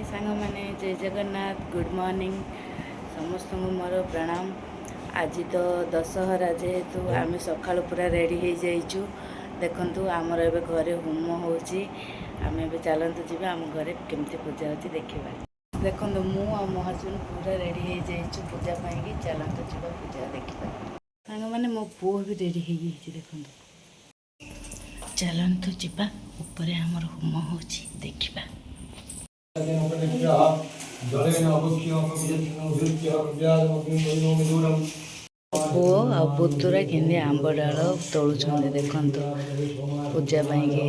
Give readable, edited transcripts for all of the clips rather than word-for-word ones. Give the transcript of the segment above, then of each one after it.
ସାଙ୍ଗମାନେ, ଜୟ Jagannath. Good morning ସମସ୍ତଙ୍କୁ ମୋର ପ୍ରଣାମ। ଆଜି ତ ଦଶହରା ଯେହେତୁ, ଆମେ ସକାଳୁ ପୁରା ରେଡ଼ି ହେଇଯାଇଛୁ। ଦେଖନ୍ତୁ, ଆମର ଏବେ ଘରେ ହୋମ ହେଉଛି। ଆମେ ଏବେ ଚାଲନ୍ତୁ ଯିବା, ଆମ ଘରେ କେମିତି ପୂଜା ହେଉଛି ଦେଖିବା। ଦେଖନ୍ତୁ, ମୁଁ ଆଉ ମୋ ହଜବେଣ୍ଡ ପୁରା ରେଡ଼ି ହେଇଯାଇଛୁ ପୂଜା ପାଇଁକି। ଚାଲନ୍ତୁ ଯିବା, ପୂଜା ଦେଖିବା। ସାଙ୍ଗମାନେ, ମୋ ପୁଅ ବି ରେଡ଼ି ହେଇଯାଇଛି, ଦେଖନ୍ତୁ। ଚାଲନ୍ତୁ ଯିବା, ଉପରେ ଆମର ହୋମ ହେଉଛି, ଦେଖିବା। ଜଳେନ ଅଭକ୍ଷ୍ୟ। ପୁଅ ଆଉ ପୁତୁରା କେମିତି ଆମ୍ବ ଡାଳ ତୋଳୁଛନ୍ତି ଦେଖନ୍ତୁ ପୂଜା ପାଇଁକି।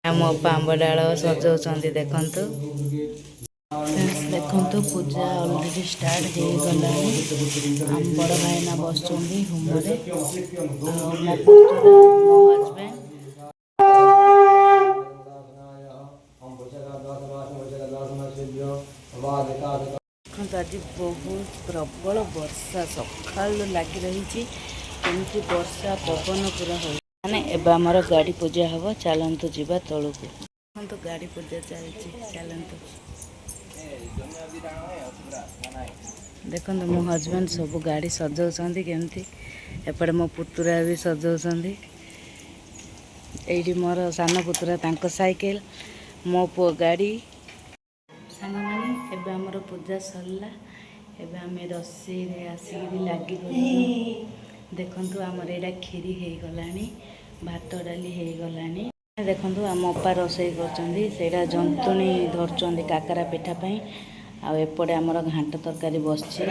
ଆମ ଅପା ଆମ୍ବ ଡାଳ ସଜାଉଛନ୍ତି ଦେଖନ୍ତୁ। ଫ୍ରେଣ୍ଡସ୍, ଦେଖନ୍ତୁ, ପୂଜା ଅଲରେଡ଼ି ଷ୍ଟାର୍ଟ ହେଇଗଲାଣି। ଆମ ବଡ଼ ଭାଇନା ବସୁଛନ୍ତି ହୋମରେ ଆଉ ମୋ ପୁତୁରା, ମୋ ହଜବେଣ୍ଡ। ଦେଖନ୍ତୁ, ଆଜି ବହୁତ ପ୍ରବଳ ବର୍ଷା ସକାଳୁ ଲାଗି ରହିଛି। କେମିତି ବର୍ଷା ପବନ ପୁରା ହେଉଛି। ମାନେ ଏବେ ଆମର ଗାଡ଼ି ପୂଜା ହେବ, ଚାଲନ୍ତୁ ଯିବା ତଳକୁ। ଦେଖନ୍ତୁ, ଗାଡ଼ି ପୂଜା ଚାଲିଛି, ଚାଲନ୍ତୁ। ଦେଖନ୍ତୁ, ମୋ ହଜବେଣ୍ଡ ସବୁ ଗାଡ଼ି ସଜାଉଛନ୍ତି କେମିତି। ଏପଟେ ମୋ ପୁତୁରା ବି ସଜାଉଛନ୍ତି। ଏଇଠି ମୋର ସାନ ପୁତୁରା ତାଙ୍କ ସାଇକେଲ, ମୋ ପୁଅ ଗାଡ଼ି। ସାଙ୍ଗମାନେ, ଏବେ ଆମର ପୂଜା ସରିଲା। ଏବେ ଆମେ ରୋଷେଇରେ ଆସିକିରି ଲାଗିଗଲୁ। ଦେଖନ୍ତୁ, ଆମର ଏଇଟା କ୍ଷୀରି ହେଇଗଲାଣି, ଭାତ ଡାଲି ହେଇଗଲାଣି। ଦେଖନ୍ତୁ, ଆମ ଅପା ରୋଷେଇ କରୁଛନ୍ତି। ସେଇଟା ଜନ୍ତୁଣି ଧରୁଛନ୍ତି କାକରା ପିଠା ପାଇଁ। ଆଉ ଏପଟେ ଆମର ଘାଣ୍ଟ ତରକାରୀ ବସିଛି।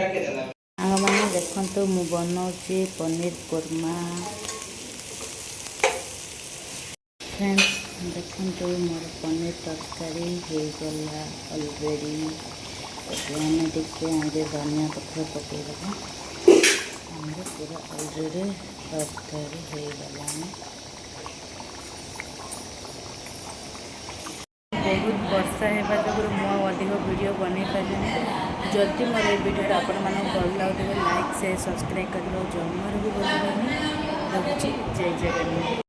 ସାଙ୍ଗମାନେ, ଦେଖନ୍ତୁ, ମୁଁ ବନଉଛି ପନିର କୋରମା। ଫ୍ରେଣ୍ଡସ୍, ଦେଖନ୍ତୁ, ମୋର ପନିର ତରକାରୀ ହେଇଗଲା ଅଲରେଡ଼ି। ଏବେ ଆମେ ଟିକେ ଆଣିକି ଧନିଆ ପତ୍ର ପକାଇଦେବା। ଆମର ପୁରା ଅଲରେଡ଼ି ତରକାରୀ ହେଇଗଲାଣି। ବହୁତ ବର୍ଷା ହେବା ଯୋଗୁଁ ମୁଁ ଆଉ ଅଧିକ ଭିଡ଼ିଓ ବନେଇ ପାରିଲିନି। ଯଦି ମୋର ଏଇ ଭିଡ଼ିଓଟା ଆପଣମାନଙ୍କୁ ଭଲ ଲାଗୁଥିବ, ଲାଇକ୍, ସେୟାର, ସବସ୍କ୍ରାଇବ୍ କରିବାକୁ ଜମାରୁ ବି ଭୁଲିବେନି। ରହୁଛି, ଜୟ ଜଗନ୍ନାଥ।